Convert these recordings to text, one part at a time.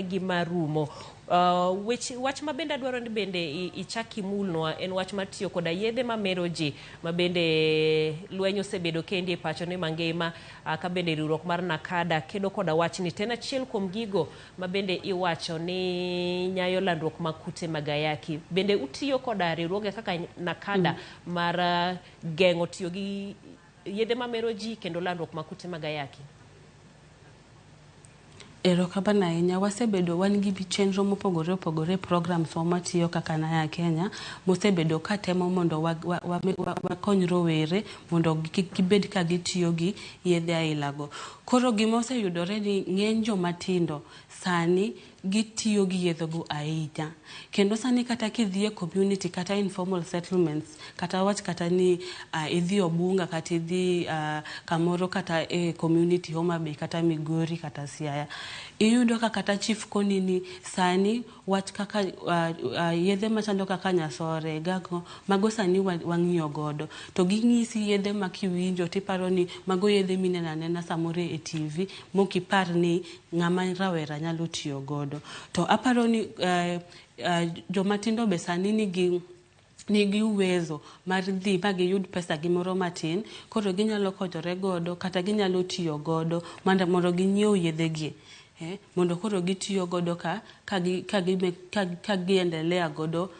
gima rumo. Wach ma bende adwaro ni bende ichak imulnwa en wach mar tiyo koda yedhe mamero ji, ma bende lweny osebedo kendi e pacho ne mangima, ka bende riwruok mar NACADA kedo koda wachni. To en achiel kuom gigo ma bende iwacho ni nyayo landruok mag kute mag ayaki. Bende utiyo koda riwruoge kaka NACADA mar geng'o tiyo gi yedhe mamero ji kendo landruok mag kute mag ayaki? Erokamano ahinya. Wasebedo wan gi chenro mopogore opogore, programs wa matiyo kaka Naya Kenya mosebedo katemo mondo wakony rowere mondo kik gibed ka gitiyo gi yedhe aila go. Koro gima oseyudore ni ng'eny joma tindo sani gitiyo gi yedhe go ahinya. Kendo sani kata kidhi e community kata informal settlements, kata wach kata ni idhi Obunga kata idhi kamoro kata e community Homa Bay kata Migori kata Siaya, iyudo ka kata chief koni ni sani wach kaka yedhe machalo kaka nyasore gago mago sani wang'iyo godo to ging'isi yedhe ma kiwinjo tiparo ni mago yedhe mineno anena samoro e TV mokipar ni ng'ama rawera nyalo tiyo godo. To aparo ni joma tindo be sani nigi uwezo mar dhi ma giyud pesa gi moro matin, koro ginyalo konyore godo kata ginyalo tiyo godo mondo ginyiew yedhe gi, mondo koro gitiyo godo ka giendelea godo,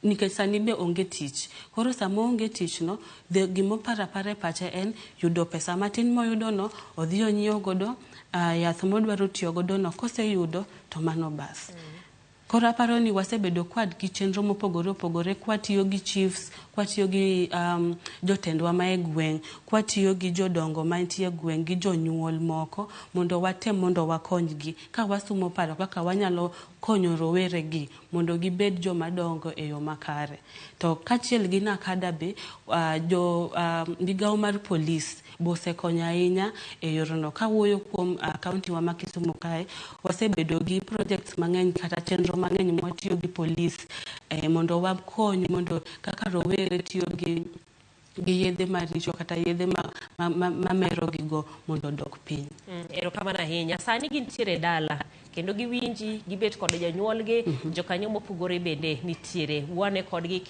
nikech sani be onge tich. Koro sama onge tich no, gimoparo apara e pache en yudo pesa matin moyudo no, odhi onyiew godo yath modwaro tiyo godo no. Koseyudo to mano bas. Koro aparo ni wasebedo kwad gi chenro mopogore opogore, kwatiyo gi chiefs, kwatiyo gi jotendwa ma e gweng', kwatiyo gi jodongo mantie e gweng' gi jonyuol moko, mondo watem mondo wakonygi ka wasumo paro kaka wanyalo konyo rowere gi mondo gibed joma dongo e yo makare. To kaachiel gi NACADA be, jo migawo mar polis be osekonyo ahinya e yorno. Kawuoyo kuom kaunti wa ma Kisumu kae, wasebedo gi projects mang'eny kata chenro mang'eny mwatiyo gi polis mondo wakony mondo kaka rowere tiyo gi yedhe maricho kata yedhe mamero gigo mondo odok piny. Erokamano ahinya. Sani gintiere dala kendo giwinji, gibet kod jonyuolgi, jokanyo mopogore bende nitiere. Wane kodgi.